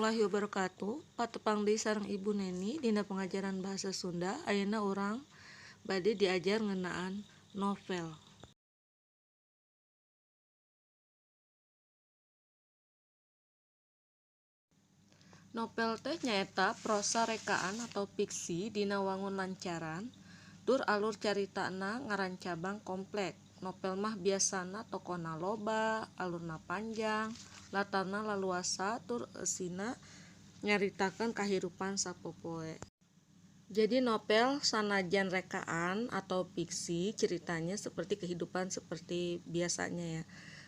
Warahmatullahi wabarakatuh. Patepang deui sareng Ibu Neni dina pengajaran bahasa Sunda. Ayeuna urang bade diajar ngeunaan novel. Novel teh nyaeta prosa rekaan atau fiksi dina wangun lancaran tur alur caritana ngarancabang komplek. Novel mah biasana tokohna loba, alurna panjang, latarna laluasa tur eusina nyaritakeun kahirupan sapopoe. Jadi novel sanajan rekaan atau fiksi ceritanya seperti kehidupan seperti biasanya ya.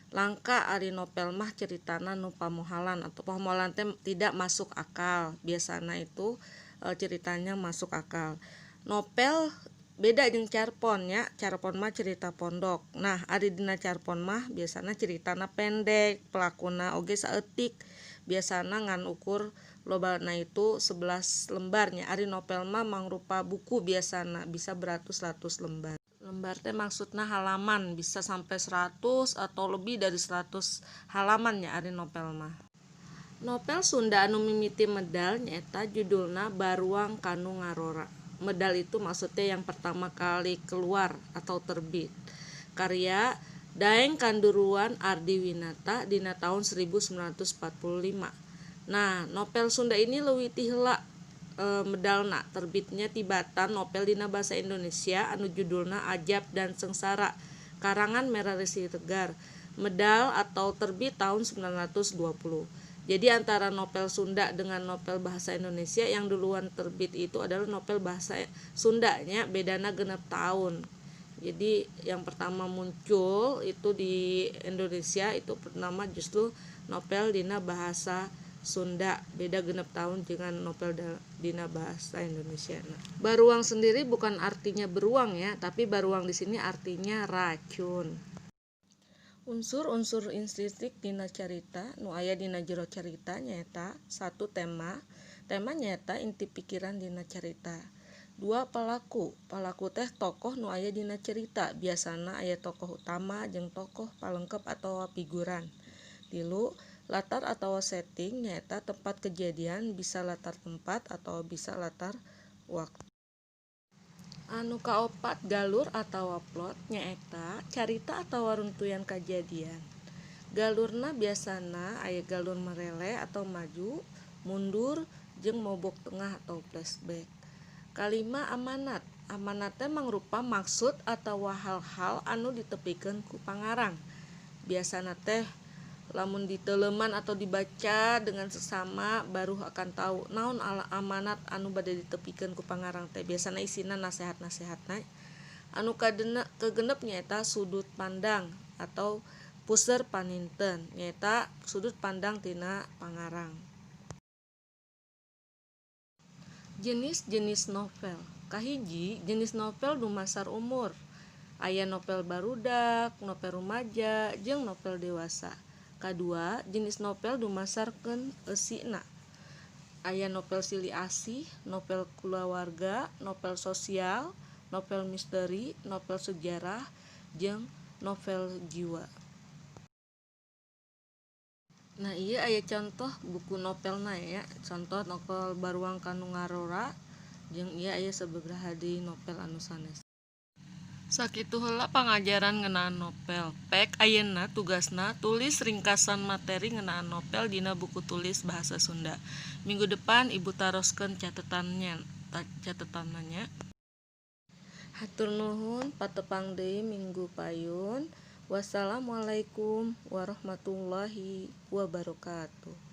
Langka ari novel mah ceritana nu pamohalan atau pamohalan teh tidak masuk akal. Biasana itu ceritanya masuk akal. Novel beda jeung carpon nya, carpon mah cerita pondok. Nah, ari dina carpon mah biasana ceritana pendek, pelakuna oge saeutik. Biasana ngan ukur lobana itu 11 lembar nya. Ari novel mah mangrupa buku biasana bisa beratus-ratus lembar. Lembar teh maksudna halaman, bisa sampai 100 atau lebih dari 100 halaman nya ari novel mah. Novel Sunda anu mimiti medal nyaeta judulna Baruang Kanu Ngarora. Medal itu maksudnya yang pertama kali keluar atau terbit. Karya Daeng Kanduruan Ardiwinata dina tahun 1945. Nah, novel Sunda ini leuwih ti heula medalna, terbitnya tibatan novel dina bahasa Indonesia anu judulna Ajab dan Sengsara karangan Merari Siregar, medal atau terbit tahun 1920. Jadi antara novel Sunda dengan novel bahasa Indonesia yang duluan terbit itu adalah novel bahasa Sundanya, bedana 6 tahun. Jadi yang pertama muncul itu di Indonesia itu pertama justru novel dina bahasa Sunda, beda 6 tahun dengan novel dina bahasa Indonesia. Nah, baruang sendiri bukan artinya beruang ya, tapi baruang di sini artinya racun. Unsur-unsur intrinsik dina carita nu aya dina jero carita nyaeta 1 tema, tema nyaeta inti pikiran dina carita. 2 palaku, palaku teh tokoh nu aya dina carita, biasana aya tokoh utama jeung tokoh palengkep atawa figuran. 3 latar atau setting nyaeta tempat kejadian, bisa latar tempat atau bisa latar waktu. Anu kaopat galur atawa plot nyaeta carita atawa runtuyan kajadian. Galurna biasana aya galur merele atau maju, mundur, jeung mobok tengah atau flashback. Kalima amanat. Amanat teh mangrupa maksud atawa hal-hal anu ditepikeun ku pangarang. Biasana teh lamun diteleuman atau dibaca dengan sesama baru akan tahu naon amanat anu bade ditepikeun ku pangarang teh. Biasana isina nasehat-nasehatna. Anu kagenep nyaeta sudut pandang atau puser paninten, nyaeta sudut pandang tina pangarang. Jenis-jenis novel. Kahiji, jenis novel dumasar umur. Aya novel barudak, novel rumaja, jeung novel dewasa. Kadua, jenis novel dumasarkeun eusina. Aya novel silih asih, novel kulawarga, novel sosial, novel misteri, novel sejarah, jeung novel jiwa. Nah, ieu aya contoh buku novelna ya, contoh novel Baruang Kanu Ngarora jeung ieu aya sababaraha deui novel anu sanes. Sakitu heula pangajaran ngeunaan novel. Pek ayeuna tugasna tulis ringkasan materi ngeunaan novel dina buku tulis bahasa Sunda. Minggu depan ibu taroskeun catetanna nya. Hatur nuhun, patepang deui minggu payun. Wassalamualaikum warahmatullahi wabarakatuh.